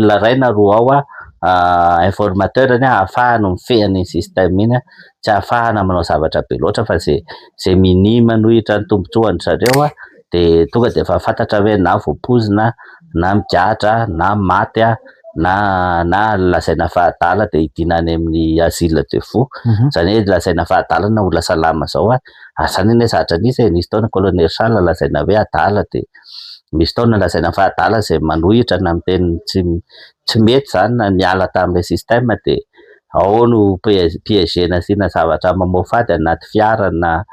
olona iray na roa ao informateur ny ahafahana mifehy an'iny système iny, tsy ahafahana manao zavatra be loatra, fa zay minia manohitra ny tombontsoan-dry zareo dia tonga dia efa fantatra hoe na voapoizina na migadra na maty na lazaina fa adala dia idina any amin'ny asile de fou. Izany hoe lazaina fa adala na olona salama zao. Ary izany anie zavatra nisy e, nisy taona colonel Charles lazaina hoe adala, dia misy taona lazaina fa adala izay manohitra na miteny tsy mety izany na niala tamin'ilay système, dia ao no piégena asiana zavatra mamoafady anaty fiara na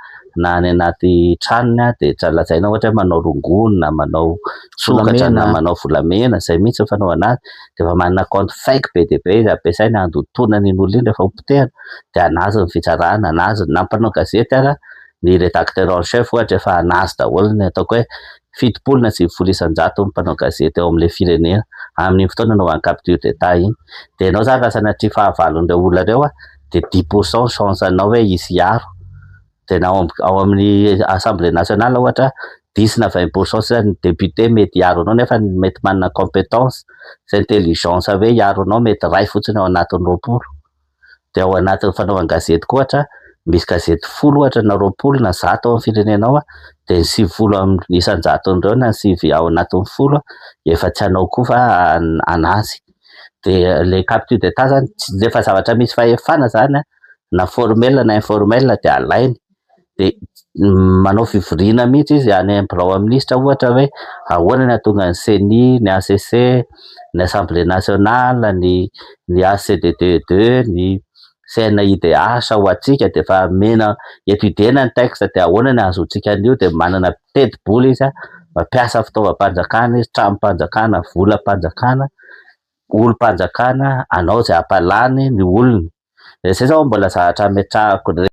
any anaty tranony, dia lazaina ohatra hoe manao rongony na manao sokatra na manao volamena, izay mihitsy ny fanaovana azy. Dia efa manana compte fake be dia be izy ampiasaina handotoana an'iny olona iny rehefa hopotehana, dia anazy ny fitsarana, anazy na mpanao gazety ara, ny rédacteur en chef ohatra efa anazy daholo. Ny ataoko hoe 70 na 90% ny mpanao gazety ao amin'ilay firenena amin'iny fotoana anaovany capture d'état iny. Dia ianao zany raha sanatria fahavalon'ireo olona ireo, dia 10% chance anao hoe hisy hiaro. Dia na ao amin'ny Assemblée nationale ohatra, 10 na 20% sisa ny député mety hiaro anao, nefa mety manana compétence sy intelligence hoe hiaro anao, mety iray fotsiny ao anatin'ny 20. Dia ao anatin'ny fanaovana gazety koa ohatra, misy gazety 10 ohatra na 20 na 100 ao amin'ny firenena ao, dia ny 90% ireo na 9 ao anatin'ny 10 efa tsy hanao koa fa anazy. Dia le capture d'état zany, rehefa zavatra misy fahefana zany, na formel na informel, dia alainy, dia manao fivoriana mihitsy izy any amin'ny birao minisitra ohatra hoe ahoana ny hahatonga ny CENI, ny HCC, ny Assemblée nationale, ny HCDD2, ny CNIDH ho antsika, dia efa mena étudier-na ny texte, dia ahoana ny ahazoantsika an'io. Dia manana tetibola izy, mampiasa fitaovam-panjakana izy, tranom-panjakana, volam-panjakana, olom-panjakana, anao izay hampalany ny olona. Izay zao mbola zavatra ametrahako.